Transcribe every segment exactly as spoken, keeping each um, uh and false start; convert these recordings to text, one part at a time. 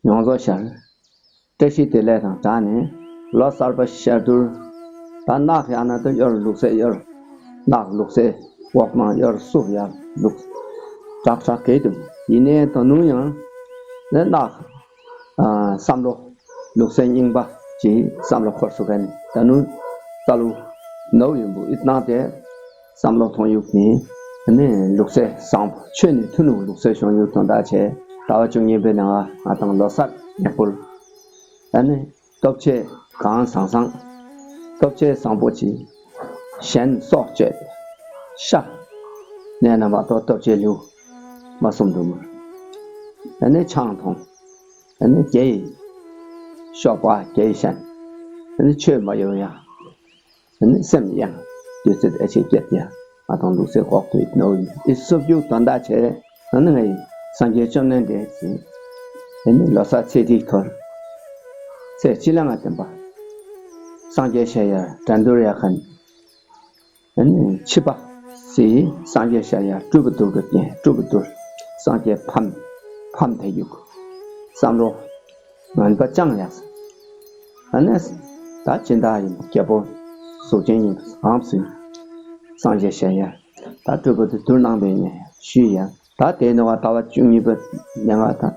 མྱོང་ཚོར་ཤར། བཀྲ་ཤིས་བདེ་ལེགས་དང་སྦྲགས་ནས་ལོ་གསར་པ་ཤར་དུས། ད་ནག་ཡར་ན་ད་གཡོར་ལུག་རྫི་གཡོར། ནག་ལུག་རྫི་འོག་མ་གཡོར་སུ་ཡར་ལུག་དྲག་དྲག་གས་འདུག་ཡིན་ནའི་ད་ནུ་ཡང་ནི་ནག་ཨ་བསམ་བློ་ལུག་རྫི་རྙིང་པ་ཅིག་བསམ་བློ་འཁོར་སུ་ག་ནས་ད་ནུ་ས་ལུ་ནོ་ཡིན་པོ་ཨིད་ནང་དེ། བསམ་བློ་ཐོང་ཡུག་ནི། ཨ་ནི་ལུག་རྫི་བཟང་པོ་ཆོས་ནི་མཐུན་ནུ་ལུག་རྫི་བྱུང་ཡུག་དོན་དག་ཆེ། ཟླ་བ་བཅུ་གཉིས་པའི་ནང་ང་དང་ལོ་གསར་ཡག་པོ། ཨ་ནི་སྟོབས་ཆེ་གང་བཟང་བཟང་། སྟོབས་ཆེ་བཟང་པོ་ཅིག་གཞན་སྲོག་གཅོད། ཤ། ནས་ན་མ་གཏོགས་སྟོབས་ཆེ་ལུ་མ་གསུམ་འདུག་མ། ཨ་ནི་ཆང་འཐུང་། ཨ་ནི་རྒྱའི་ཤོག་པ་རྒྱའི་ཞན། ཨ་ནི་ཆོས་མ་ཡོང་ཡ། ཨ་ནི་སེམས་ཡང་དུས་ཚོད་ཨེ་ཆེ་སྐྱེད་ཡ། ང་དང་ལུག་རྫི་ལྐོག་ཏུ་ནོ་ཡིན་ཨི་སོབ་རྒྱུག་དོན་དག་ཆེ། ཨ་ནི་ངའི་སངས་རྒྱས་བཅོམ་ལྡན་འདས་ཀྱིས་ཨ་ནི་ལོ་གསར་ཚེས་ཏིག་ཐོར། ཚེས་སྤྱི་ལ་ང་བསྟན་པ། སངས་རྒྱས་ཤ་ཡར་དྲན་འདུར་ཡ་ཁན། ཨ་ནི་ཕྱི་པ་སི་སངས་རྒྱས་ཤ་ཡར་སྤྲུལ་པ་དུར་གྱི་རྐྱེན་སྤྲུལ་པ་དུར། སངས་རྒྱས་ཕམ་ཕམ་དེ་ཡུག་བསམ་བློ། ངན་པ་ཅང་ཡག་ཨ་ནི་ད་སྦྱིན་བདག་ཡིན་རྒྱལ་པོ་གཟུགས་ཅན་ཡིན་པ་ཨམ་སྲུ་སངས་རྒྱས་ཞལ་ཡ་ད་སྤྲུལ་པ་དུ་དུར་གནང་བའི་ཉེ་ཞུས་ཡ། ད་དེ་ནི་བ་ཟླ་བ་བཅུ་གཉིས་པ་ཉེ་ང་དང་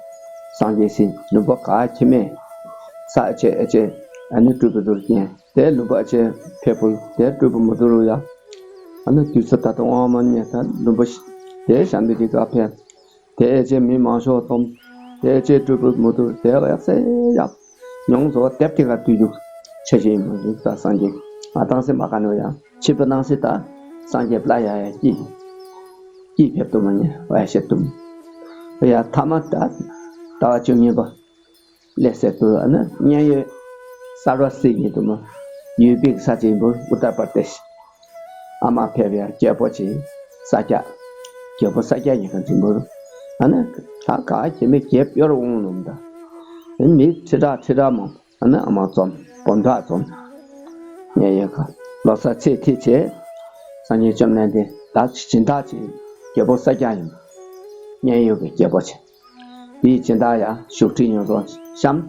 སངས་རྒྱས་སི་ལུང་པ་ག་ཁྱི་མེ་ས་ཨ་ཅེ་ཨ་ཅེ་ཨ་ནི་སྤྲུལ་པ་དུར་རྐྱེན་དེ་ལུང་པ་ཨ་ཅེ་ཕེ་ཕུལ་དེ་སྤྲུལ་པ་མུ་དུ་རུ་ཡ། ཨ་ནི་དུས་ཚོད་ད་དུང་དབང་མ་ཉེ་ད་ལུང་པ་དེ་ཤམ་བི་དི་ག་ཕེ། དེ་ཨེ་ཅེ་མི་མང་ཤོག་སྟོམ། དེ་ཨེ་ཅེ་སྤྲུལ་པའི་མུ་ཏུ་དེ་ཡག་སེ་ཡག་མྱོང་ཚོར་དེབ་དེ་ག་དུས་རྒྱུག་ཆེ་ཆེ་ཡིན་མོ་ཡུག་ད་སངས་རྒྱས་ང་དང་སེ་མ་ག་ནོ་ཡ་ཕྱི་པ་ནང་སེ་ད་སངས་རྒྱས་པླ་ཡ་ཡ་ཀྱི་ཀྱི་ཕེབས་ཏུ་མ་ཉེ་བ་ཡ་ཤེ་ཏུམ་ཡ་ཐ་མ་ད་ད་བ་བཅུ་གཉིས་པ། ལས་སེ་ཏུ་ཨ་ནི་མཉན་ཡོད་གསར་བ་སྲིད་ཉིད་དུ་མ་ཡུལ་པིག་ས་ཆེན་པོར་ཨུ་ཏར་པར་ཏེཤ། ཨ་མ་ཕེབས་ཡ་རྒྱལ་པོ་ཆེ་ས་སྐྱ། རྒྱལ་པོ་ས་སྐྱ་ཉི་ཁ་འཛིན་པོར། ཨ་ནི་ད་ག་ཁྱེད་མི་རྒྱལ་པོར་འོང་ནོམ་ད། ཨ་ནི་མི་ཁྲི་ཁྲག་ཁྲི་ཁྲག་མང་ཨ་ནི་ཨ་མ་འཛོམས་སྦོམ་ཁྲག་འཛོམས། མཉན་ཡོད་ཁ་ལོ་གསར་ཚེས་ཐིག་ཆེ། སངས་རྒྱས་བཅོམ་ལྡན་འདས་ད་སྦྱིན་བདག་ཆེ། རྒྱལ་པོ་ས་སྐྱ་ཡིན། མཉན་ཡོད་ཀྱི་རྒྱལ་པོ་ཆེ། དེའི་སྦྱིན་བདག་ཡང་བཞུགས་ཁྲི་ཡོངས་རྫོགས་བཤམས།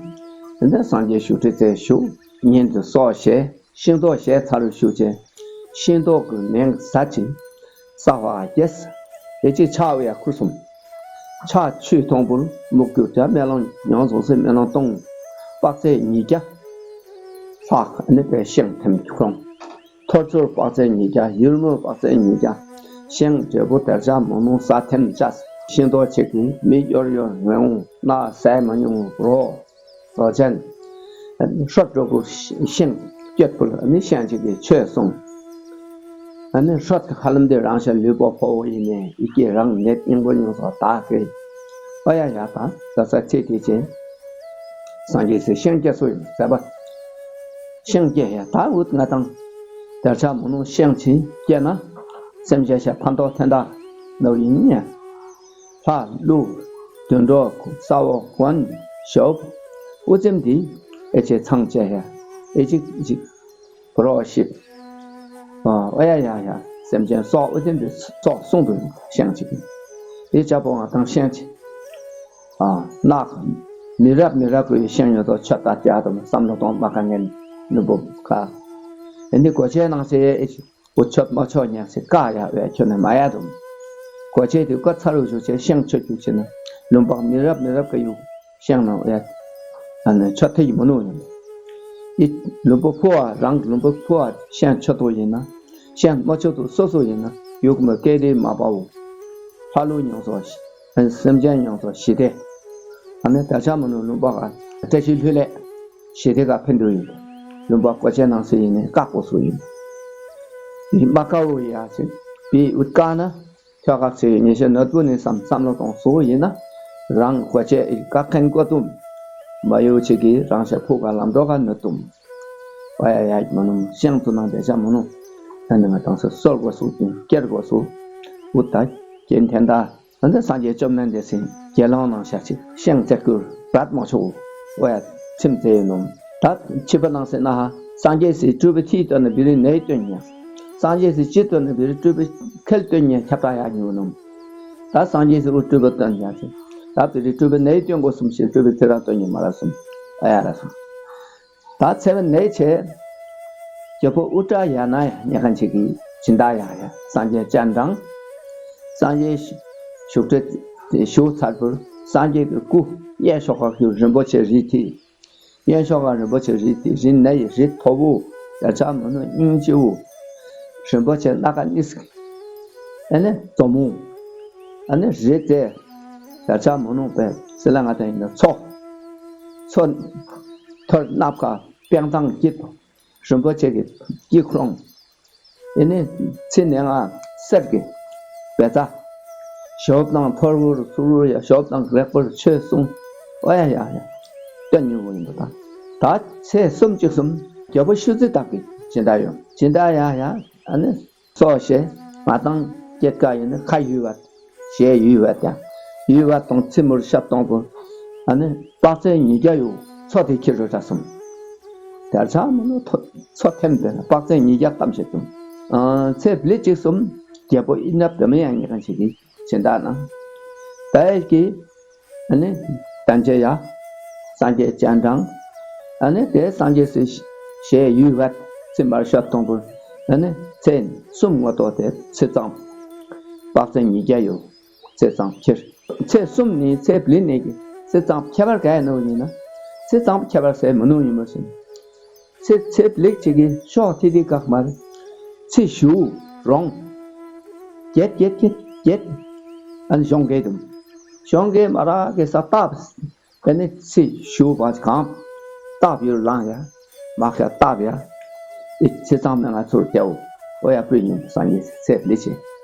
དེ་ནས་སངས་རྒྱས་བཞུགས་ཁྲི་རྩེར་བཞུགས། ཉིན་དུ་སོགས་བཞེས། ཤིང་ཏོག་བཞེས་ཚར་རུ་བཞུགས་བྱས། ཤིང་ཏོག་གི་མིང་ཟ་ཅིང་། ས་བ་རྒྱས། དེ་ཅིག་ཕྱག་འོས་ཡ་ཁུར་གསུམ། ཕྱག་ཆུས་མཐོང་བུལ་མུག་གྱུར་བྱ་སྨོན་ལམ་ཡོངས་རྫོགས་སེ་སྨོན་ལམ་གཏོང་། དཔག་ཚད་ཉིས་བརྒྱ། ལྷག་ནི་པའི་ཤིང་ཐེམ་ཁོང་། ཐོར་ཚུར་དཔག་ཚད་ཉིས་བརྒྱ། ཡུར་མུར་དཔག་ཚད་ཉིས་བརྒྱ། ཤིང་འབྲས་བུ་དར་ཆ་མང་མང་ས་ཐེམ་བཅས། ཤིང་ཏོག་ཆེ་གི་མི་གཡོར་གཡོར་ངན་འོང་ན་ཟས་མ་མྱོང་རོ། རོ་ཅན། ཧྲོད་འགྲོ་གུ་ཤིང་སྐྱོད་པུལ་ནི་ཤན་ཅིག་གི་ཆོས་གསུངས། ཨ་ནི་ཧྲོད་ཧ་ལམ་དེ་རང་ཤ་ལུས་པོ་ཕོ་བོ་ཡིན་ནས་ཡི་གེ་རང་ནད་སྙིང་པོ་ཉུང་སོགས་དག་གི། ཨ་ཡ་ཡ་ད་ད་ས་ཚེ་དེ་ཅན། སངས་རྒྱས་སུ་ཤིང་སྐྱེ་སོ་ཡིན་ཟེར་བ། ཤིང་སྐྱེ་ཡ་ད་འུད་ང་དང་། དར་ཆ་མོ་ནོ་ཤིང་ཆེན་སྐྱེ་ན། སེམས་ཅན་ཤ་ཕན་ཐོགས་ཐན་ད་ནོ་ཡིན་ཉེ། ལྷ་ཀླུ་དུད་འགྲོ་ས་འོག་དགོན་ཞོག་དབུ་ཙེམ་འདི་ཨེ་ཆེ་ཚང་བཅས་ཡ་ཨེ་ཅིག་ཅིག་རོ་ཞིག་ཨ་ཡ་ཡ་ཡ་སེམས་ཅན་སོགས་དབུ་ཙེམ་འདི་སོགས་གསུང་དུ་ཤེང་ཅིག་འདི་ཅག་པོ་ང་དང་ཤེང་ཅིག་ཨ་ནག་མི་རབས་མི་རབས་ཀྱི་ཤེང་ཡོད་དོ་ཆོད་ད་ཅག་དང་བསམ་བློ་གཏོང་མ་ག་ངན་ནུ་བོ་ཁ་ཨེ་འདི་གོ་ཆའི་ནང་སེ་ཨེ་ཅིག་འུ་ཆོད་མ་ཆོད་ཉག་སེ་ཀ་ཡ་བས་ཁྱོད་ནས་མ་ཡ་དུམ། གོ་ཆེ་དུས་ཀ་ཚ་རུ་ཞུ་ཆེ་ཤེང་ཆོད་རྒྱུ་ཆེ་ན་ལུང་པ་མི་རབས་མི་རབས་ཀ་ཡུ་ཤེང་ནང་ཡ། ཨ་ནི་ཆོད་ཐེ་ཡི་མ་ནུ་ཡིན། ཨི་ལུང་པ་ཕུ་བ་རང་གི་ལུང་པ་ཕུ་བ་ཤེང་ཆོད་དོ་ཡིན་ན། ཤེང་མ་ཆོད་དོ་སོ་སོ་ཡིན་ན་ཡུག་མ་སྐད་དེ་མ་པའོ། ལྷ་ལུ་ཉང་སོ། སེམས་ཅན་ཡོངས་སུ་ཞི་བདེ། ཨ་ནི་ད་ཆ་མ་ནུ་ལུང་པ་ག་བཀྲ་ཤིས་ལྷུ་ལས་ཞི་བདེ་ག་ཕན་འདུག་ཡིན། ལུང་པ་གོ་ཆེ་ནང་སུ་ཡིན་ནས་བཀག་པོ་སུ་ཡིན། ཡིན་མ་དཀའ་བོ་ཡ་ཆེ་བི་འུད་དཀའ་ན་ཁྱོད་ག་ཚེ་ཉེ་ཤེས་ནོར་བུ་ནི་བསམ་བསམ་བློ་གཏོང་སུ་ཡིན་ན་རང་གོ་ཆེ་ཡི་བཀག་མཁན་ཀོ་ཏུམ་མ་ཡོ་ཆེ་གི་རང་ཤ་ཕུག་ག་ལམ་འགྲོ་ག་ནོར་ཏུམ་བ་ཡ་ཡ་མ་ནུ་ཤེང་ཏུ་ནང་དེ་ཆ་མ་ནུ་ད་ནི་ང་དང་སུ་སོར་གོ་སུ་ཀེར་གོ་སུ་འུད་ད་གྱེན་འཐེན་ད། ད་ནི་སངས་རྒྱས་བཅོམ་ལྡན་འདས་སིན་དགེ་སློང་ནང་ཤ་ཆེ་ཤིང་རྩེ་ཀུར་བྲད་མ་ཆོག་འོ་ཡ་ཚིམ་ཚེ་ཡིན་ནོ། ད་ཕྱི་པ་ནང་སེ་ན་ཧ་སངས་རྒྱས་སི་སྤྲུལ་པའི་ཐིག་སྟོན་ནི་བི་རི་ནའི་སྟོན་ཉ། སངས་རྒྱས་སི་ཅི་སྟོན་ནི་བི་རི་སྤྲུལ་པའི་ཁལ་སྟོན་ཉ་ཁྱབ་ད་ཡ་ཉུ་ནོ། ད་སངས་རྒྱས་སི་འུ་སྤྲུལ་པ་སྟོན་ཉ་སི་ ད་དེ་རིང་སྤྲུལ་པའི་གནས་སྟོན་དགོས་གསུམ་ཞེས་སྤྲུལ་པའི་ཚེ་རབས་སྟོན་ཉི་མ་ར་གསུམ། ཨ་ཡ་ར་གསུམ། ད་ཚེ་བའི་གནས་ཆེ། རྒྱལ་པོ་ཨུ་ཏྲ་ཡ་ན་ཡ་ཉེ་ག་ཆེ་གི་སྦྱིན་བདག་ཡ་ཡ་སངས་རྒྱས་སྤྱན་དྲངས། སངས་རྒྱས་བཞུགས་ཁྲི་བཞུགས་ཚར་བུར་སངས་རྒྱས་ཀྱི་སྐུ་གཡས་ཤོག་ཁ་གི་རིན་པོ་ཆེ་རིལ་ཐིག། གཡས་ཤོག་ཁ་རིན་པོ་ཆེ་རིལ་ཐིག། རིལ་ནའི་རིལ་མཐོ་བོ། ཡ་ཆ་མོ་ནོ་སྙིང་རྗེ་བོ། རིན་པོ་ཆེ་སྣ་ཁ་གཉིས། ཨ་ནི་མཛོ་མོ། ཨ་ནི་རིལ་རྩེ། ཡ་ཆ་མོ་ནོ་པའི་སི་ལ་ང་ཏང་ཡིན་ན་མཚོ། མཚོ། ཐོད་སྣབས་ཁ་དཔེ་མདངས་སྐྱིད། རིན་པོ་ཆེ་གི་སྐྱིད་ཁོང་། ཨེ་ནི་ཚེ་ནས་ང་གསེར་གྱི་བེ་ཙ། ཞབས་དང་ཕུར་བུར་ཚུར་བུར་ཡ་ཞབས་དང་རེག་པར་ཆོས་གསུང་། ཨོ་ཡ་ཡ་ཡ། སྟོན་ཉུང་བོ་ཡིན་པ་དང་། ད་ཚེ་གསུམ་གཅིག་གསུམ་རྒྱལ་པོ་ཤུ་ཙི་དག་གི་སྦྱིན་བདག་ཡོད། སྦྱིན་བདག་ཡ་ཡ་ཨ་ནི་སོ་ཞེས་ང་དང་སྐྱེད་ཀ་ཡིན་ན་ཁ་ཡུས་བ། ཞེས་ཡུས་བ་དང་། ཡུས་བ་དང་ཚེ་མུར་ཞབས་སྟོང་པོ། ཨ་ནི་དཔག་ཚད་ཉིས་བརྒྱ་ཡོད་མཚོ་དེ་ཁྱེར་རོ་གྲགས་སོང་། དེར་ཆ་མི་ནུ་མཚོ་ཐེམ་དེ་ན་དཔག་ཚད་ཉིས་བརྒྱ་ཐམ་ཞིག་བྱུང་། ཚེ་བླི་གཅིག་གསུམ་རྒྱལ་པོ་ཨི་ནབ་བི་མ་ཡང་ཉེ་ག་ཆེ་གི་སྦྱིན་བདག་གནང་། ད་ཡི་གི་ཨ་ནི་དན་ཅེ་ཡ་སངས་རྒྱས་སྤྱན་དྲངས། ཨ་ནི་དེ་སངས་རྒྱས་སུ་ཞེས་ཡུས་བ་ཚེ་མར་ཞབས་སྟོང་པོ། ཨ་ནི་ཚེ་གསུམ་ངོ་ཐོག་དེ་ཚེ་གཙང་དཔག་ཚད་ཉིས་བརྒྱ་ཡོད། ཚེ་གཙང་ཁྱེར། ཚེ་གསུམ་ནི་ཚེ་བླི་ནས་ཀྱི་ཚེ་གཙང་ཁྱད་པར་ག་ཡིན་ནོ་ཡིན་ན། ཚེ་གཙང་ཁྱད་པར་ཟེར་མི་ནུ་ཡིན་མོ་ཟེར། ཚེ་ཚེ་བླི་ཅིག་གི་ཤོག་ཐི་ཐི་བཀག་མར། ཚེ་ཞུ་རོང་། བརྒྱད་བརྒྱད་བརྒྱད་བརྒྱད། ཨན་གཞོང་གེ་དུམ། གཞོང་གེ་མ་ར་གེ་ས་བཏབ། དེ་ནི་ཚེ་ཞུ་བ་གང་། བཏབ་ཡུར་ལང་ཡ། མ་ཁ་བཏབ་ཡ། ཨི་ཚེ་ཚང་མ་ང་ཚུར་སྐྱེའོ། ཨོ་ཡ་པུས་ཉུང་སངས་རྒྱས་ཚེ་ལི་ཆེ།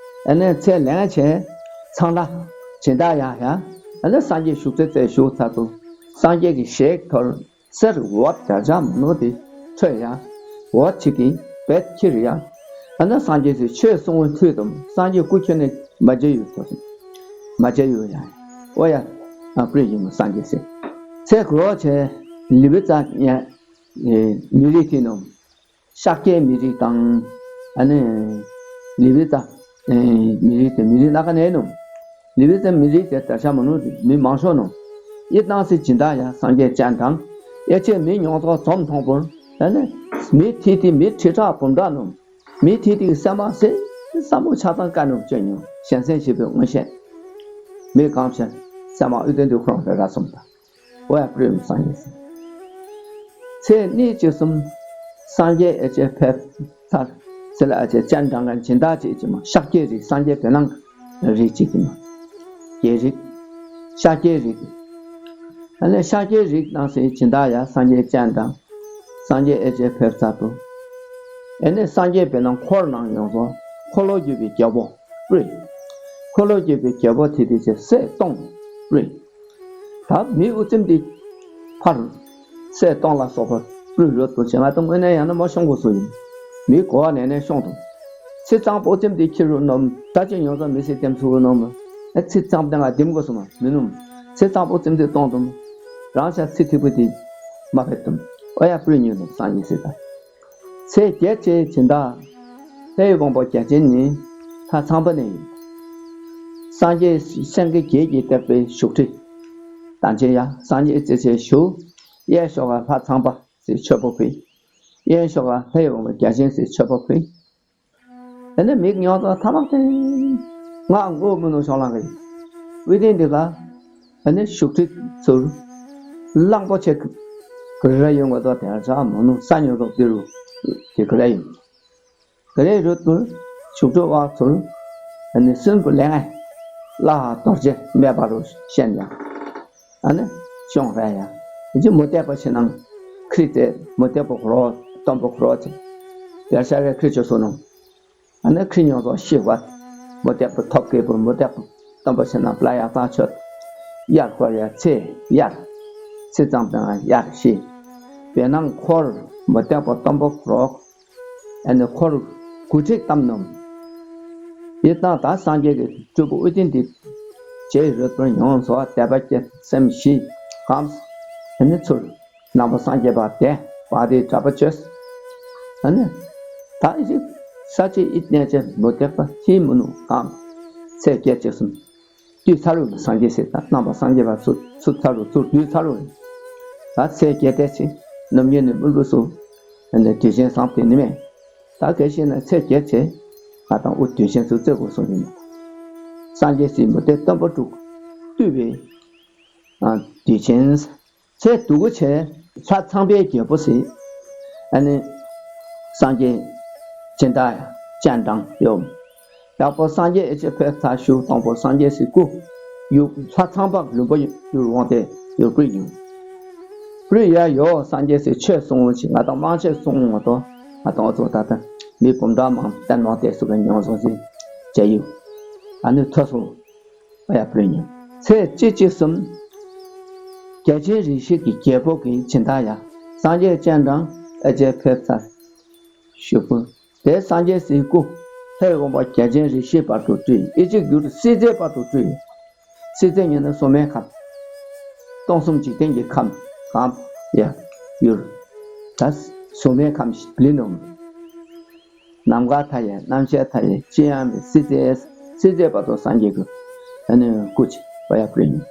ཨ་ནི་ཚེ་ལེན་ཆེ། ཚང་ལ། སྦྱིན་བདག་ཡ་ཡ། ཨ་ནི་སངས་རྒྱས་བཞུགས་ཚེ་ཚེ་བཞུགས་ཚར་དུ། སངས་རྒྱས་ཀྱི་ཞལ་ཐོར། གསེར་འོད་དར་ཆ་མ་ནོ་དེ་ཐོས་ཡ། འོད་ཆིག་གིས་བེད་ཁྱེར་ཡ། ཨ་ནི་སངས་རྒྱས་ཚེ་ཆོས་གསུང་བའི་མཐུས་དུ་སངས་རྒྱས་སྐུ་ཁྱོན་ནས་མ་མཇལ་ཡོད་ཚོ། མ་མཇལ་ཡོད་ཡ། ཨོ་ཡ། ཨ་པུས་ཉུང་སངས་རྒྱས་ཚེ། ཚེ་གོ་ཆེ། ལི་བི་ཙ་ཡ། མི་རིགས་ཐི་ནོམ། ཤཱཀྱའི་མི་རིགས་དང་། ཨ་ནི། ལི་བི་ཙ། མི་རིགས་དེ་མི་རིགས་སྣ་ཁ་ནས་ནོམ། ལི་བི་ཙ་མི་རིགས་དེ་དར་ཆ་མ་ནུ་མི་མང་ཤོས་ནོམ། ཡི་ཏང་སི་སྦྱིན་བདག་ཡ་སངས་རྒྱས་སྤྱན་དྲངས། ཡ་ཆེ་མི་ཉོང་ཚོགས་འཛོམས་མཐོང་པོར། ཨ་ནི། མི་ཐི་ཐི་མི་ཁྲི་ཕྲག་འབུམ་ཕྲག་ནོམ། མི་ཐི་ཐི་གི་སེམས་མ་སེ། བསམ་བློ་ཆ་ཚང་དཀའ་ནོམ་བཅོས་མྱོང་གཞན་སེམས་ཞིབ་པའི་མངོན་ཤེས། མི་གང་ཞན། སེམས་མ་ཨུ་ཏན་དུ་ཁོང་རེ་ར་སོམ་དང་། ཨོ་ཡ་པུས་ཉུང་སངས་རྒྱས་ཚེ། ཚེ་གཉིས་གཅིག་གསུམ། སངས་རྒྱས་ཨེ་ཅེ་ཕེབས་ཚར། ཚེ་ལ་ཨེ་ཅེ་སྤྱན་དྲངས་མཁན་སྦྱིན་བདག་ཅིག་ཅིག་མ་ཤཱཀྱའི་རིགས་སངས་རྒྱས་བེ་ནང་རིགས་ཅིག་ཅིག་མ། རྒྱལ་རིགས། ཤཱཀྱའི་རིགས། ཨ་ནི་ཤཱཀྱའི་རིགས་ནང་སེ་སྦྱིན་བདག་ཡ་སངས་རྒྱས་སྤྱན་དྲངས། སངས་རྒྱས་ཨེ་ཅེ་ཕེབས་ཚར་དུ། ཨེ་ནི་སངས་རྒྱས་བེ་ནང་འཁོར་ནང་ཡོང་སོ། འཁོར་ལོ་བརྒྱུད་པའི་རྒྱལ་པོ་སྤྲུལ། འཁོར་ལོ་བརྒྱུད་པའི་རྒྱལ་པོ་དེ་དེ་ཚེ་སྲས་སྟོང་སྤྲུལ། ད་མི་དབུ་རྩེ་འདི་ཕར། སྲས་སྟོང་ལ་སོགས་པ་སྤྲུལ་རོལ་པོ་བྱེད་ང་དང་དངོས་གནས་ཡང་ན་མ་ཤོང་དགོས་སུ་ཡིན། མི་གོ་བ་ནས་ནས་ཤོང་དང་། ཚེ་གཙང་པོ་རྩེ་འདི་ཁྱེར་རུ་ནོམ། ད་ཅི་ཡོང་ཙང་མི་སྲིད་ལྟེམ་ཚུ་རུ་ནོམ། ཨེ་ཚེ་གཙང་པོ་ང་ལྟེམ་དགོས་སུ་མ་མི་ནོམ། ཚེ་གཙང་པོ་རྩེ་འདི་སྟོང་དུམ། རང་ཤ་ཚེ་ཐིག་པོ་འདི་མ་ཕེབས་དུམ། ཨོ་ཡ་པུས་ཉུང་དུམ་སངས་རྒྱས་སྲས་དང་། ཚེ་བརྒྱད་ཅེས་སྦྱིན་བདག་ལྷའི་དབང་པོ་བརྒྱ་བྱིན་ནི། ལྷ་ཚངས་པ་ནས་ཡིན། སངས་རྒྱས་སེང་གེ་བརྒྱད་ཀྱིས་བཏེགས་པའི་བཞུགས་ཁྲི། དང་ཆེན་ཡ་སངས་རྒྱས་རྩེ་ཆེན་བཞུགས། གཡས་ཤོག་ཁ་ལྷ་ཚངས་པ་ཟེར་མཆོད་པ་ཕུལ། གཡོན་ཤོག་ཁ་ལྷའི་དབང་པོ་བརྒྱ་བྱིན་ཟེར་མཆོད་པ་ཕུལ། དེ་ནས་མི་ཉོ་ཚོ་ཐ་མག་སྟེ། ང་མགོ་མི་ནུ་ཤོག་ལང་གི། དབུས་སྟེང་འདི་ལ། དེ་ནས་བཞུགས་ཁྲི་ཚུར། གླང་པོ་ཆེ། གི་ར་ཡོང་བ་དོ་དེར་ཆ་མ་ནུ་ས་ཉོ་ཚོ་དེ་རུ། དེ་གི་ར་ཡོང་། ག་རེ་རུ་ཏུ། བཞུགས་གྲོགས་བ་ཚུར། ཨ་ནི་གསོན་པོ་ལེན་ཨེ། བླ་རྡོ་རྗེ་མེད་པ་རུ་ཤན་ཡང་། ཨ་ནི་ཤོང་རེ་ཡང་། ཨི་ཅི་མུ་སྟེགས་པ་ཕྱི་ནང་། ཁྲི་ཏེ་མུ་སྟེགས་པ་ཁོ་རོ། སྟོན་པ་ཁོ་རོ་ཚེ། དེར་ཤ་རེ་ཁྲི་ཆུ་སོ་ནོ། ཨ་ནི་ཁྲི་ཉོ་ཚོ་ཤི་བ། མུ་སྟེགས་པ་ཐོབ་སྐྱེས་པོ་མུ་སྟེགས་པ། སྟོན་པ་ཕྱི་ནང་བླ་ཡག་ཚང་ཆོད། དབྱར་ཁོ་ཡ་ཚེ་དབྱར། ཚེ་གཙང་པའི་དབྱར་ཤི། བེ་ནང་འཁོར་མུ་སྟེགས་པ་སྟོན་པ་ཁོ་རོ། ཨ་ནི་འཁོར་གུ་ཁྲིག་གཏམ་ནོམ། ཡི་དང་ད་སངས་རྒྱས་ཀྱི་སྤྲུལ་པ་དབུ་རྟེན་འདི། རྗེ་རུ་པར་ཡོངས་སུ་དད་པ་སྐྱེ་སེམས་ཞི་གམ། ཨ་ནི་ཚུར་ནང་པ་སངས་རྒྱས་པ་དེ་བ་དེའི་གྲྭ་པ་བཅོས། ཨ་ནི་ད་ཨི་ཅིག་ས་ཅིག་ཨི་གནས་ཆེ་མུ་སྟེགས་པ་ཧི་མུ་ནུ་གམ། ཚེ་བརྒྱད་ཅེས་གསུངས། བཏུལ་ཚར་བ་སངས་རྒྱས་སྲས་དང་རྣམ་པ་སངས་རྒྱས་པ་ཚུར་ཚུར་ཚར་བ་ཚུར་བཏུལ་ཚར་བ། ད་ཚེ་བརྒྱད་དེ་ཚེ་ནམ་རྒྱུན་ནས་མི་འགྲོ་སོ། དེ་ནས་དུས་ཆེན་བཟང་དེ་ནི་མེད། ད་གལ་སྲིད་ན་ཚེ་བརྒྱད་ཚེ་ང་དང་དབུ་དུས་ཆེན་ཚུར་རྩེ་དགོས་སོང་ཡིན། སངས་རྒྱས་སྲས་མུ་སྟེགས་སྟོན་པ་དྲུག་བཏུལ་བའི་ཨ་དུས་ཆེན། ཚེ་སྡུག་གུ་ཆེ། ལྷ་ཚངས་པའི་རྒྱལ་པོ་ཟེར། ཨ་ནི་སངས་རྒྱས་སྦྱིན་བདག་སྤྱན་དྲངས་ཡོད། ཡག་པོ་སངས་རྒྱས་ཨེ་ཅེ་ཕེབས་ཚར་ཞུ་དང་པོ་སངས་རྒྱས་སི་སྐུ་ཡུ་ལྷ་ཚངས་པ་ལུང་པ་ཡུལ་འོང་སྟེ་ཡུལ་པུར་ཡུལ། པུར་ཡ་ཡོ་སངས་རྒྱས་སི་ཆོས་གསུང་ཅིག་ང་དང་མང་ཆེ་གསུང་མ་གཏོགས་ང་དང་ཚོ་ད་ལྟ་མི་བུམ་འདྲ་མང་བསྟན་མང་དེ་སུ་ག་མྱོང་སོང་ཟིན་བྱས་ཡུལ། ཨ་ནི་ཐོས་སོང་། ཨ་ཡ་པུར་ཡུལ། ཚེ་གཅིག་གཅིག་གསུམ། བརྒྱ་བྱིན་རིགས་བཞི་གི་རྒྱལ་པོ་གི་སྦྱིན་བདག་ཡ། སངས་རྒྱས་སྤྱན་དྲངས་ཨེ་ཅེ་ཕེབས་ཚར། ཞུ་སྐུ། དེ་སངས་རྒྱས་སི་སྐུ། ལྷའི་དབང་པོ་བརྒྱ་བྱིན་རིགས་བཞི་བར་དུ་སྤྲུལ། ཨི་ཅིག་གྱུར་སྲིད་རྩེའི་བར་དུ་སྤྲུལ། སྲིད་རྩེ་ཉིད་ནི་གཟུགས་མེད་ཁམས། སྟོང་གསུམ་འཇིག་རྟེན་གྱི་ཁམས་གང་ཡ་ཡུལ། ད་གཟུགས་མེད་ཁམས་ཤིག་ལི་ནོ། ནམ་མཁའ་མཐའ་ཡས་རྣམ་ཤེས་མཐའ་ཡས་ཅི་ཡང་མེད་སྲིད་རྩེ་སྲིད་རྩེའི་བར་དུ་སངས་རྒྱས་ཀྱི་ཨ་ནི་སྐུ་ཅིག་པ་ཡ་པུར་ཡུལ།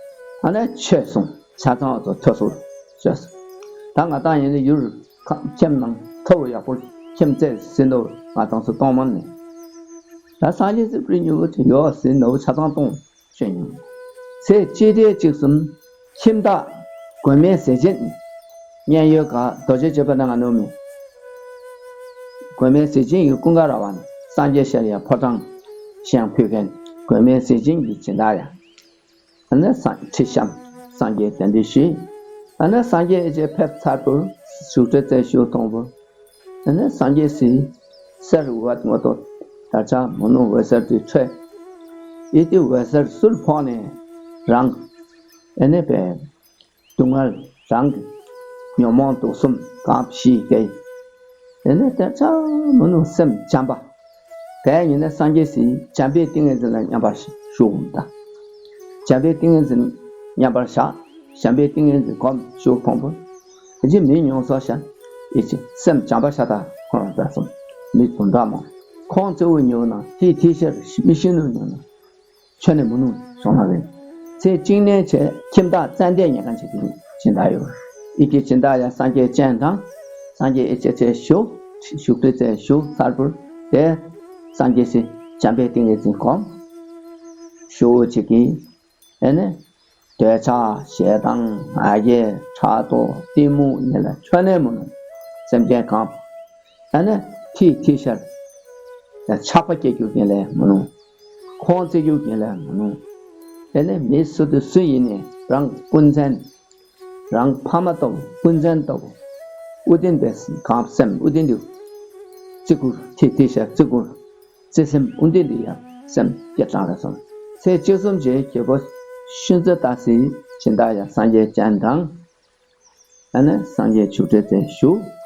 ཨ་ནི་ཆོས་གསུང་། ཆ་ཚང་བ་ཚོ་ཐོས་སོ་ཞེས། ད་ང་དང་ཡིན་ན་ཡུལ་ཁམས་ནང་ཐོ་བ་ཡག་པོ་ཁྱིམ་མཚེས་ཟིན་ནོ་ང་དང་ཚོ་གཏོང་མ་ནས། ད་སངས་རྒྱས་སི་པུར་ཉུ་བོ་དེ་ཡོ་ཟིན་ནོ་ཆ་ཚང་གཏོང་ཤེས་ཉུ། ཚེ་གཅིག་དེ་གཅིག་གསུམ་ཁྱིམ་བདག་མགོན་མེད་ཟས་སྦྱིན། མཉན་ཡོད་ག་རྡོ་རྗེ་སྤྱོད་པ་ནང་ང་ནོ་མི། མགོན་མེད་ཟས་སྦྱིན་གྱི་ཀུན་དགའ་ར་བ་ནི་སངས་རྒྱས་ཤར་ཡ་ཕོ་བྲང་བཞེངས་ཕུལ་མཁན་མགོན་མེད་ཟས་སྦྱིན་གྱི་སྦྱིན་བདག་ཡ། ཨ་ནི་སངས་ཁྲི་བཤམས། སངས་རྒྱས་གདན་འདྲེན་ཞུས། ཨ་ནི་སངས་རྒྱས་ཨེ་ཅེ་ཕེབས་ཚར་བུར་བཞུགས་ཁྲི་རྩེ་བཞུགས་གཏོང་བུར། ཨ་ནི་སངས་རྒྱས་སི་སར་འོད་ངོ་ཏོ་ད་ཆ་མོ་ནུ་འོད་ཟེར་དུ་འཕྲོས། ཨི་ཏི་འོད་ཟེར་སུལ་ཕོག་ནས་རང་ཨ་ནི་པའི་སྡུག་བསྔལ་རང་གི་ཉོན་མོངས་དུག་གསུམ་གང་ཞིག་སྐྱེ། དེ་ནས་དེ་ཚ་མི་ནུ་སེམས་བྱམས་པ། དེ་ཡིན་ན་སངས་རྒྱས་སི་བྱམས་པའི་ཏིང་ངེ་འཛིན་ལ་མཉམ་པར་ཞུགས་འོང་ད། བྱམས་པའི་ཏིང་ངེ་འཛིན་མཉམ་པར་བཞག་བྱམས་པའི་ཏིང་ངེ་འཛིན་སྒོམ་ཞུགས་ཕོངས་པོ། ཨེ་ཅེ་མི་མྱོང་སོ་ཤ། ཨེ་ཅེ་སེམས་བྱམས་པ་ཤ་ད་ཁོང་ལ་ད་སོང་། མི་དུམ་དྲག་མོ། ཁོང་གཙོ་བོ་ཉོ་ན་ཧི་ཐི་ཤར་མི་ཤི་ནུ་ཉོ་ན། ཆོས་ནི་མི་ནུ་སོང་ན་རེད། ཚེ་གཅིག་ནས་བྱས་ཁྱིམ་བདག་ཙན་དན་ཉེ་གང་བྱེད་ཀྱི་སྦྱིན་བདག་ཡོད། ཨི་ཀྱི་སྦྱིན་བདག་ཡང་སངས་རྒྱས་སྤྱན་དྲངས། སངས་རྒྱས་ཨེ་ཅེ་ཚེ་བཞུགས། བཞུགས་དུས་ཚེ་བཞུགས་ཚར་བུར་དེ། སངས་རྒྱས་སི་བྱམས་པའི་ཏིང་ངེ་འཛིན་སྒོམ། ཞུ་བོ་བྱེད་ཀྱི། ཨེ་ནས། འདོད་ཆགས་ཞེ་སྡང་ང་རྒྱལ་ཕྲག་དོག་གཏི་མུག་ཉིད་ལ་ཆོས་ནས་མི་ནུ། སེམས་ཅན་གང་། ཨ་ནི་ཐིག་ཐིག་ཤར། ཆགས་པ་སྐྱེ་རྒྱུ་ཡིན་ལས་མི་ནུ། ཁོང་བརྩི་རྒྱུ་ཡིན་ལས་མི་ནུ། དེ་ནས་མི་སུ་དང་སུ་ཡིན་ནས་རང་ཀུན་མཚན། རང་ཕ་མ་ལྟ་བུ་ཀུན་མཚན་ལྟ་བུ། ཨུ་ཏིན་པས་གང་སེམས་ཨུ་ཏིན་དུ། བརྩི་བཀུར་ཐིག་ཐིག་ཤར་བརྩི་བཀུར། བརྩེ་སེམས་ཨུ་ཏིན་དུ་ཡང་སེམས་སྐྱེ་དྲག་ལ་སོང་། ཚེ་གཅིག་གསུམ་གྱི་རྒྱལ་པོ་ཤུན་ཙི་ཏ་སི་སྦྱིན་བདག་ཡང་སངས་རྒྱས་སྤྱན་དྲངས། ཨ་ནི་སངས་རྒྱས་ཆུ་ཁྲོད་དེ་བཞུགས།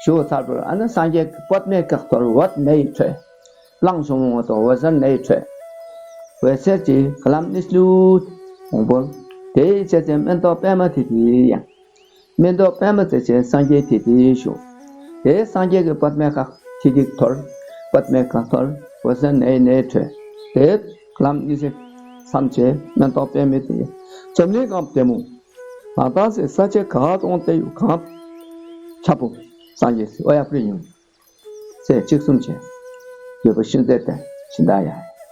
བཞུགས་ཚར་བར་ཨ་ནི་སངས་རྒྱས་ཀྱི་པདྨའི་སྐེག་ཐོར་འོད་མེ་ཡིས་འཕྲོས། གླང་ཆུང་ངུ་དང་འོད་ཟེར་མེ་ཡིས་འཕྲོས། འོད་ཟེར་གྱི་ལམ་ནི་ལུས་འོང་བོར། དེའི་ཆེ་ཚེ་མེ་ཏོག་པད་མ་དེ་དེ་ཡང་། མེ་ཏོག་པད་མ་དེ་ཆེ་སངས་རྒྱས་དེ་དེ་བཞུགས། དེའི་སངས་རྒྱས་ཀྱི་པདྨའི་སྐེག་ཐིག་ཐིག་ཐོར། པདྨའི་སྐེག་ཐོར་འོད་ཟེར་མེ་ཡིས་མེ་ཡིས་འཕྲོས། དེའི་ལམ་ནི་ཚེ་མཚམས་ཆེ་མེ་ཏོག་པད་མ་དེ་འཛམ་གླིང་གང་བདེ་མོ། ང་དང་སེ་ས་ཆ་ག་གཏོང་སྟེ་ཡོད་གང་། ཁྱབ་པོ། སངས་རྒྱས་སི་ཨོ་ཡ་པྲི་ཡུང་། ཚེ་གཅིག་གསུམ་བྱས། རྒྱལ་པོ་ཤུན་ཙི་ཏ་སྦྱིན་བདག་ཡ།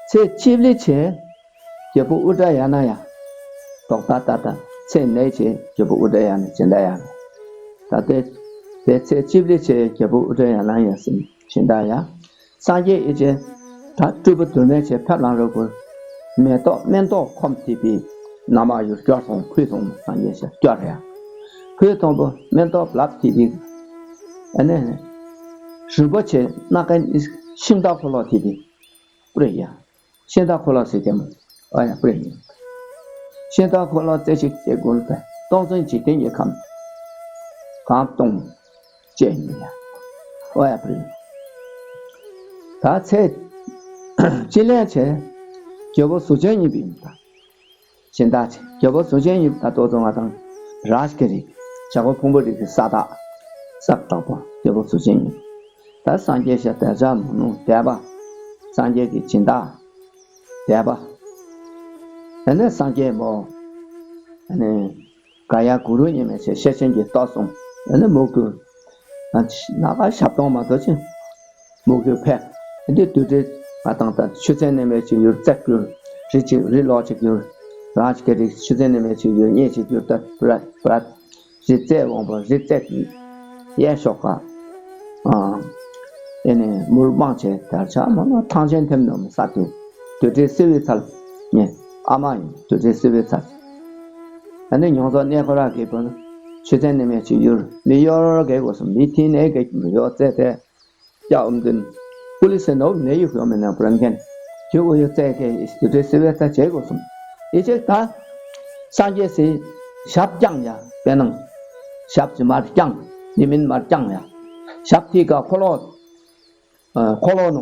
ཚེ་གཅིག་ལས་བྱས། རྒྱལ་པོ་ཨུ་དྲ་ཡ་ན་ཡ། རྡོག་ཏ་ཏ་ཏ། ཚེ་ནས་བྱས་རྒྱལ་པོ་ཨུ་དྲ་ཡ་ན་སྦྱིན་བདག་ཡ། ད་ལྟའི་དེ་ཚེ་གཅིག་ལས་བྱས་རྒྱལ་པོ་ཨུ་དྲ་ཡ་ན་ཡ་སྦྱིན་བདག་ཡ། སངས་རྒྱས་ཨེ་ཅེ། ད་སྤྲུལ་པ་དུར་མེད་ཆེ་ཕེབས་ལང་རོ་བུར། མེ་ཏོག་སྨན་ཏོག་ཁོམ་ཐིག་པའི། ནམ་མ་ཡུལ་སྐྱོར་སོང་ཁུལ་སོང་སངས་རྒྱས་ཤ་སྐྱོར་ཡ། ཁུལ་སྟོང་པོ་སྨན་ཏོག་ལབ་ཐིག་པའི། ཨ་ནི། རིན་པོ་ཆེ་སྣ་ཁ་ཤིང་རྟ་འཁོར་ལོ་ཐིག་པའི། པུ་རེ་ཡ། ཤིང་རྟ་འཁོར་ལོ་ཟེར་གྱི་མོ། ཨ་ཡ་པུ་རེ་ཡ། ཤིང་རྟ་འཁོར་ལོ་རྩེ་གཅིག་སྟེ་དགུ་རུ་སྟེ་སྟོང་གསུམ་འཇིག་རྟེན་གྱི་ཁམས། གང་སྟོང་། ཅེས་ཉིད་ཡ། ཨོ་ཡ་པྲི། ད་ཚེ། ཅི་ལན་ཆེ། རྒྱལ་པོ་གཟུགས་ཅན་གཉིས་པའི་ཡིན་ད། སྦྱིན་བདག་ཆེ་རྒྱལ་པོ་གཟུགས་ཅན་གཉིས་པ་ད་ལྟོ་ཚོ་ང་དང་། རཱ་ཤི་ཀ་རིགས། བྱ་རྒོད་ཕུང་པོ་རིགས་ཀྱི་ས་བདག་ས་བདག་པོ་རྒྱལ་པོ་གཟུགས་ཅན་གཉིས་པ། ད་སངས་རྒྱས་ཤ་དལ་བྱ་མོ་ནུ་དད་པ། སངས་རྒྱས་ཀྱི་སྦྱིན་བདག་དད་པ། ཨ་ནི་སངས་རྒྱས་མོ། ཨ་ནི་ག་ཡ་གུ་རུ་ཉི་མའི་ཚེ་ཤེར་ཕྱིན་གྱི་སྟོད་གསུམ། ཨ་ནི་མུ་གུ། ཨ་ནི་ཞབས་སྟོང་མ་གཏོགས་ཅི། མུ་གུ་ཕེབས། ཨ་ནི་དུད་འགྲོའི་ང་དང་ད་ཆུ་ཚན་ནི་མེད་ཅིག་ཡུར་བརྩེགས་གྱུར། རི་ཅིག་རི་ལོག་ཅིག་ཡུར། རང་ཅིག་གི་རིགས་ཆུ་ཚན་ནི་མེད་ཅིག་ཡུར་གཉིས་ཅིག་ཡུར་ད་བུ་ར་བུ་ར། རི་རྩེ་འོང་པོ་རི་རྩེ་གཡས་ཤོག་ཁ། ཨ་ཨེ་ནས་མུར་མང་ཆེ་དར་ཆ་མ་ན་ཐང་ཆེན་ཐེམ་ནོམ་ས་དུ་དུད་འགྲོའི་སེ་བའི་ཚལ། ངས་ཨ་མ་ཡིན་དུད་འགྲོའི་སེ་བའི་ཚལ། ཨ་ནི་མྱོང་ཚོར་གནས་ཁོ་ར་གི་བུ་ཆུ་ཚན་ནི་མེད་ཅིག་ཡུར་མི་གཡོར་གེ་གོ་སོང་མི་ཐིན་ནས་གེ་གོ་ཡོ་ཙེ་ཏེ། སྐྱ་ཨོམ་བདུན། ཀུ་ལི་སེ་ནོ་ནེ་ཡུ་ཡོ་མེ་ན་པྲན་ཁན། ཁྱེད་འུ་ཡོ་ཙེ་གེ་ཨིས་དུ་ཏྲེ་སི་བེ་ཏ་བྱེད་དགོས་སོང་། ཨི་ཅེ་ད། སངས་རྒྱས་སི་ཞབས་བརྐྱང་ཡ་དཔེར་ན། ཞབས་ཀྱི་མར་བརྐྱང་། ནི་མིན་མར་བརྐྱང་ཡ། ཞབས་ཐིག་ག་འཁོར་ལོ། ཨ་འཁོར་ལོ་ནོ།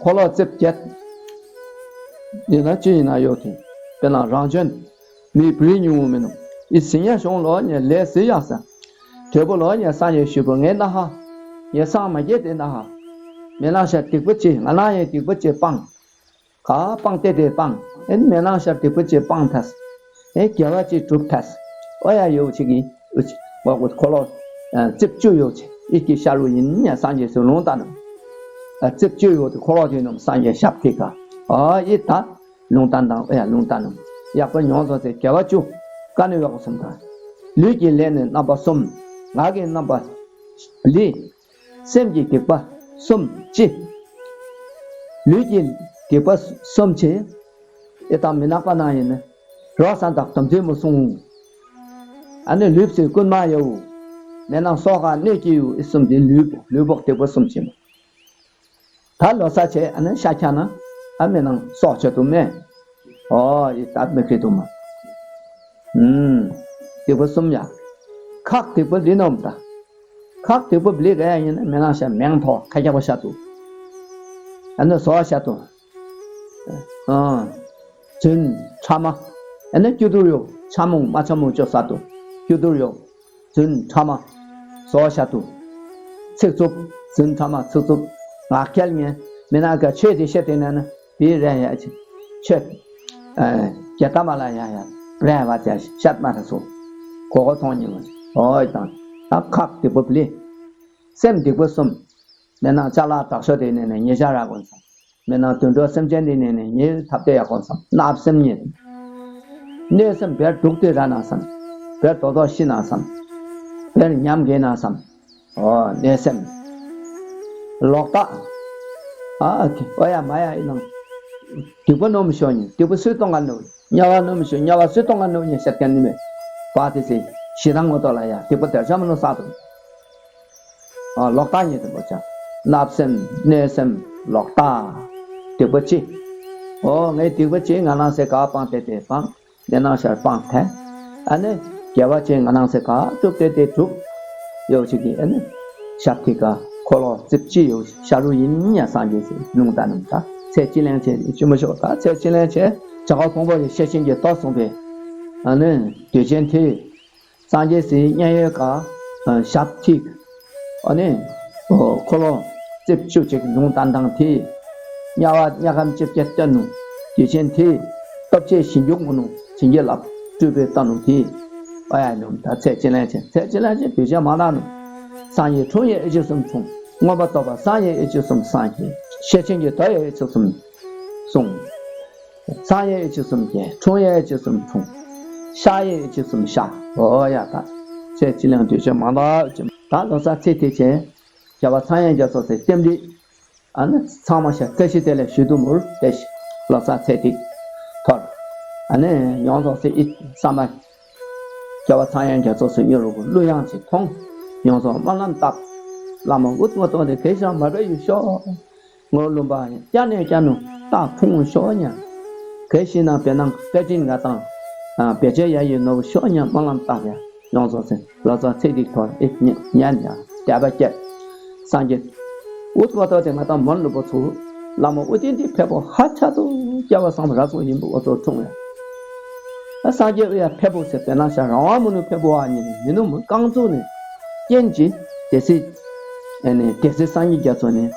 འཁོར་ལོ་རྩིབས་བརྒྱད། ཡིན་ན་ཅི་ཡིན་ན་ཡོད་དེ། དཔེར་ན་རང་བྱོན། མི་བུའི་ཉུང་ངུ་མིན་ནོ། ཨི་སི་ཉ་ཤོང་ལོ་ཉེ་ལས་སི་ཡ་ས། དྲེ་པོ་ལོ་ཉེ་སངས་ཡེ་ཤུ་པོ་ངའི་ན་ཧ། ངའི་སངས་མ་རྒྱས་ཏེ་ན་ཧ། མེ་ནང་ཤར་སྡིག་པ་ཅི་ང་ནང་ཡེ་སྡིག་པ་ཅི་སྤང་། ག་སྤང་ཏེ་དེ་སྤང་། ཨེ་མེ་ནང་ཤར་སྡིག་པ་ཅི་སྤང་ཐལ། ཨེ་དགེ་བ་ཅི་སྒྲུབ་ཐལ། ཨོ་ཡ་ཡོ་ཅི་གི་ཨུ་ཅི་ཨོ་གོ་འཁོར་ལོ། རྩིབས་བཅུ་ཡོ་ཅི་ཨི་ཀི་ཤར་རུ་ཡིན་ཉ་སངས་རྒྱས་སུ་ལུང་བསྟན་ནོ། རྩིབས་བཅུ་ཡོ་དེ་འཁོར་ལོ་དེ་ནོ་སངས་རྒྱས་ཞབས་ཐིག་ག་ཨོ་ཨི་ད། ལུང་བསྟན་དང་ཨེ་ཡ་ལུང་བསྟན་ནམ། ཡག་པོ་མྱོང་སོང་ཚེ་དགེ་བ་བཅུ། ཀ་ནི་ཡོག་གསུམ་དང་། ལུས་ཀྱི་ལས་ནི་རྣམ་པ་གསུམ། ངག་གི་རྣམ་པ་བླི། སེམས་ཀྱི་སྡིག་པ་གསུམ་ཅི། ལུས་ཀྱི་སྡིག་པ་གསུམ་ཅི། ཨེ་དང་མི་ནག་པ་ན་ཡིན་ནི། རོ་ས་དང་དམ་ཚིག་མི་སྲུང་། ཨ་ནི་ལུས་སུ་རྐུན་མ་ཡོ། མེ་ནང་སོགས་ཀ་གནོད་ཀྱི་ཡོ་ཨི་གསུམ་ཅི་ལུས་པོ་ལུས་པོ་སྡིག་པ་གསུམ་ཅི་མོ། ད་ལོ་ཙཱ་བྱས་ཨ་ནི་ཤ་ཁྱ་ན་ཨ་མེ་ནང་སྲོག་ཆད་དུ་མེད། ཨོ་ཡི་ད་མི་ཁྲིད་དུ་མ། ཨུམ། སྡིག་པ་གསུམ་ཡ། ཁག་སྡིག་པ་ལི་ནོམ་ད། ཁག་སྡིག་པ་ལི་ག་ཡ་ཡིན་ན་མེ་ནང་ཤ་མེང་ཐོག་ཁ་རྒྱག་པ་ཤ་དུ། ཨ་ནི་ཟོ་བ་ཤ་དུ། ཨ། རྫུན་ཕྲ་མ། ཨ་ནི་སྐྱུ་དུར་ཡོ་ཆ་མོང་མ་ཆ་མོང་ཅོ་ས་དུ། སྐྱུ་དུར་ཡོ། རྫུན་ཕྲ་མ། ཟོ་ཤ་དུ། ཚིག་རྩུབ། རྫུན་ཕྲ་མ་ཚིག་རྩུབ། ངག་འཁྱལ་ངན། མི་ནག་ག་ཆོས་དེ་བཤད་དེ་ན་ན་དེའི་རན་ཡ་ཆེ། ཆོས། རྒྱ་ད་མ་ལ་ཡ་ཡ། རན་བ་ཅ་ཤད་མ་ར་སོ། གོ་གོ་མཐོང་ཉིན་ལ། ཨོ་ཡི་དང་། ད་ཁག་སྡིག་པ་བླི། སེམས་སྡིག་པ་གསུམ། མི་ནག་ཅ་ལག་དྲག་ཤོས་དེ་ནས་ནས་ཉེ་ཆ་ར་གོན་སོང་། མི་ནག་དུད་འགྲོ་སེམས་ཅན་དེ་ནས་ནས་ཉེ་ཐབས་དེ་ཡ་གོན་སོང་། བརྣབ་སེམས་ཉེ། གནོད་སེམས་བེར་དུག་དེ་ར་ན་སམ། བེར་དོ་དོ་ཤི་ན་སམ། བེར་ཉམས་གེ་ན་སམ། ཨོ་གནོད་སེམས། ལོག་ལྟ། ཨ་ཨོ་ཡ་མ་ཡ་ཨི་ནང་། སྡིག་པ་ནོམ་ཤོ་ཉིན་སྡིག་པ་སུས་གཏོང་ག་ནོ། དམྱལ་བ་ནོམ་ཤོ་དམྱལ་བ་སུས་གཏོང་ག་ནོ་ཉིན་ཤད་ཀན་ནི་མེ། བ་དེ་སེ་ཞི་དང་ངོ་ཏོ་ལ་ཡ་སྡིག་པ་དེར་ཆ་མ་ནོ་ས་དོ། ཨ་ལོག་ལྟ་ཉིད་དུ་འགོད་བྱ། བརྣབ་སེམས་གནོད་སེམས་ལོག་ལྟ། སྡིག་པ་ཅི། ཨོ་ངའི་སྡིག་པ་ཅི་ང་ནང་སེ་ག་སྤང་དེ་དེ་སྤང་། གནས་ནང་ཤར་སྤང་ཐལ། ཨ་ནི་དགེ་བ་ཅི་ང་ནང་སེ་ག་སྒྲུབ་དེ་དེ་སྒྲུབ། ཡོ་ཅིག་གི་ཨ་ནི་ཞབས་ཐིག་ག་འཁོར་ལོ་རྩིབས་ཅི་ཡོ་ཤ་རུ་ཡིན་ཉ་སངས་རྒྱས་སེ་ལུང་བསྟན་ནམ་ད་ཚེ་ཅི་ལེན་ཆེ་ཅི་མ་ཤོག་ད་ཚེ་ཅི་ལེན་ཆེ་བྱ་བ་ཕུང་པོ་ཡི་ཤེར་ཕྱིན་གྱི་སྟོད་གསུངས་པས། ཨ་ནི་དུས་ཆེན་དེ། སངས་རྒྱས་སི་མཉན་ཡོད་ཀ་ཞབས་ཐིག་ཨ་ནི། འཁོར་ལོ་རྩིབས་བཅུ་གཅིག་ལུང་བསྟན་དང་དེ། དམྱལ་བ་དམྱལ་ཁམས་བཅོ་བརྒྱད་སྟོན་ནོ། དུས་ཆེན་དེ། སྟོབས་ཆེ་ཞིང་སྐྱོང་དགོས་ནོ། བྱིན་གྱིས་བརླབས་སྤྲུལ་པའི་སྟོན་ནོ་དེ། ཨ་ཡ་ནོམ་ད་ཚེ་ཅི་ལེན་ཆེ་ཚེ་ཅི་ལེན་ཆེ་དུས་ཆེན་མ་ན་ནོ། སངས་རྒྱས་འཁྲུངས་ཡས་ཨེ་ཅི་གསུམ་འཁྲུངས། མངོན་པར་རྫོགས་པ་སངས་རྒྱས་ཨེ་ཅི་གསུམ་སངས་རྒྱས། ཤེར་ཕྱིན་གྱི་དོ་ཡས་ཨེ་ཅི་གསུམ་གསུངས། སངས་ཡས་ཨེ་ཅི་གསུམ་རྒྱས། འཁྲུངས་ཡས་ཨེ་ཅི་གསུམ་འཁྲུངས། ཤར་ཡས་ཨེ་ཅི་གསུམ་ཤར། ཨོ་ཡ་ད། ཚེ་ཅི་ལེན་དུས་ཆེན་མང་དག་ཅིག་ད་ལོ་ཙཱ་ཚེ་ཐིག་ཆེན། རྒྱལ་བ་ཚངས་དབྱངས་རྒྱ་མཚོ་ཟེར་རྟེན་འབྲེལ། ཨ་ནི་ཚང་མ་ཤ་བཀྲ་ཤིས་བདེ་ལེགས་ཞུ་དུ་མུར་བདེ་ཞིག་ལོ་ཙཱ་ཚེ་ཐིག་ཐོར། ཨ་ནི་ཡོངས་རྫོགས་སེ་ཨི་ས་མ། རྒྱལ་བ་ཚངས་དབྱངས་རྒྱ་མཚོ་ཟེར་མྱུར་རུ་གླུ་དབྱངས་ཅིག་མཐོང་། ཡོངས་རྫོགས་སྨོན་ལམ་བཏབ། བླ་མ་འུ་ཐུག་ཐོག་ནས་གེ་ཤ་མ་བེ་ཡུ་ཤོག་ངོ་ལུམ་པ་སྐྱ་ནས་སྐྱ་ནུ་རྟགས་ཕུང་ཤོག་ཉ། གལ་ཤི་ན་བེ་ནང་བཀའ་དྲིན་ང་དང་། བེ་ཅེ་ཡ་ཡི་ནོར་བུ་ཤོག་ཉ་སྨོན་ལམ་བཏབ་ཡ་ཡོངས་རྫོགས་ཟེར་ལོ་ཙཱ་ཚེ་ཐིག་ཐོར་ཨེ་ཉན་ཉ་དད་པ་སྐྱེད། སངས་རྒྱས། འུ་ཐུག་པ་ཐོག་དེ་ང་དང་མོན་ལུ་པོ་ཚུ། བླ་མ་ཨུ་ཏིན་ཏི་ཕེ་པོ་ཧ་ཆ་དུ་སྐྱ་བ་སང་ར་སོང་ཡིན་པོ་འོ་ཚོ་འཁྲུངས་ཡ། ཨ་སངས་རྒྱས་ཨུ་ཡ་ཕེ་པོ་ཟེར་བེ་ནང་ཤ་རང་དབང་མུ་ནུ་ཕེ་པོ་ཨ་ཉིན་མི་ནུ་མུ་རྐང་བཙུགས་ནས། རྐྱེན་གྱིས་སྡེ་སྲིད། ཨེ་ནས་སྡེ་སྲིད་སངས་རྒྱས་རྒྱ་མཚོ་ནས།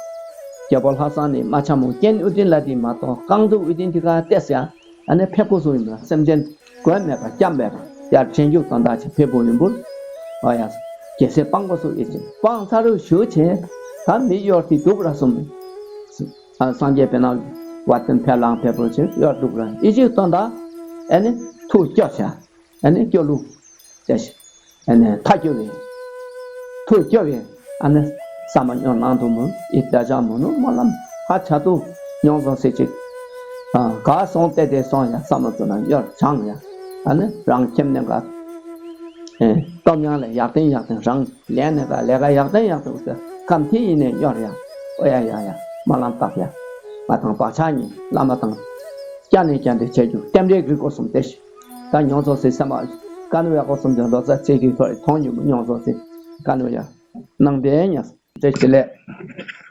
རྒྱལ་པོ་ལྷ་བཟང་ནས་མ་ཆ་མོ་རྐྱེན་ཨུ་ཏིན་ལ་དི་མ་གཏོགས་རྐང་བཙུགས་ཨུ་ཏིན་ཏི་ཁ་ཏེ་ཟེར་ཡ། ཨ་ནི་ཕེབས་དགོས་སུ་ཡིན་པ་སེམས་ཅན་གོད་མེད་པ་སྐྱབས་མེད་པ་ཡར་བྱེད་འཇུག་དོན་དག་ཅིག་ཕེབས་དགོས་ཡིན་པུར། ཨོ་ཡ། རྒྱལ་སྲས་སྤང་དགོས་སུ་ཡིན་ཅིང་སྤང་ཚར་རུ་ཞུ་ཆེན། ད་མི་གཡོར་ཏི་དུག་ར་གསུམ། ཨ་སངས་རྒྱས་པའི་ནང་བ་དན་ཕེ་ལང་ཕེ་པོ་ཆེ་གཡོར་དུག་ར་ཨི་ཅིག་དོན་དག་ཨ་ནི་ཐུགས་སྐྱོ་ཆ། ཨ་ནི་སྐྱོ་ལུགས་ཅེས། ཨ་ནི་མཐའ་སྐྱོ་བའི། ཐུགས་སྐྱོ་བའི། ཨ་ནི་ས་མ་སྙོར་ནང་དུ་མུ་ཨི་ད་ཅང་མུ་ནུ་སྨོན་ལམ་ཧ་ཆ་ཏུ་མྱོང་བཟང་སེ་ཅིག་ཨ་ག་སོང་ཏེ་ཏེ་སོང་ཡ་ས་མ་ཙུ་ན་གཡོར་བྱང་ཡ། ཨ་ནི་རང་ཁྱིམ་ནས་ག་ཨེ་སྟོབས་ཉང་ལས་ཡག་ཏན་ཡག་ཏན་རང་ལས་ནས་ག་ལས་ཀ་ཡག་ཏན་ཡག་ཏན་ཨུ་ཏ་ཀམ་ཐི་ཡིན་ནས་གཡོར་ཡ། ཨོ་ཡ་ཡ་ཡ་སྨོན་ལམ་བཏབ་ཡ། ང་དང་བག་ཆགས་ཉིད་བླ་མ་དང་། སྐྱ་ནས་སྐྱ་འདི་བྱེད་རྒྱུ་རྟེན་འབྲེལ་གྱི་སྒོ་གསུམ་ཏེ་ཞིག་ད་མྱོང་ཚོགས་སི་སེམས་པ་ཀ་ནུ་ཡ་སྒོ་གསུམ་དུ་ལོ་ཙཱ་ཚེ་གི་ཐོར་མཐོང་ཉུ་མོ་མྱོང་ཚོགས་སི་ཀ་ནུ་ཡ་ནང་པའི་ཉ་ཏེ་ཅི་ལས།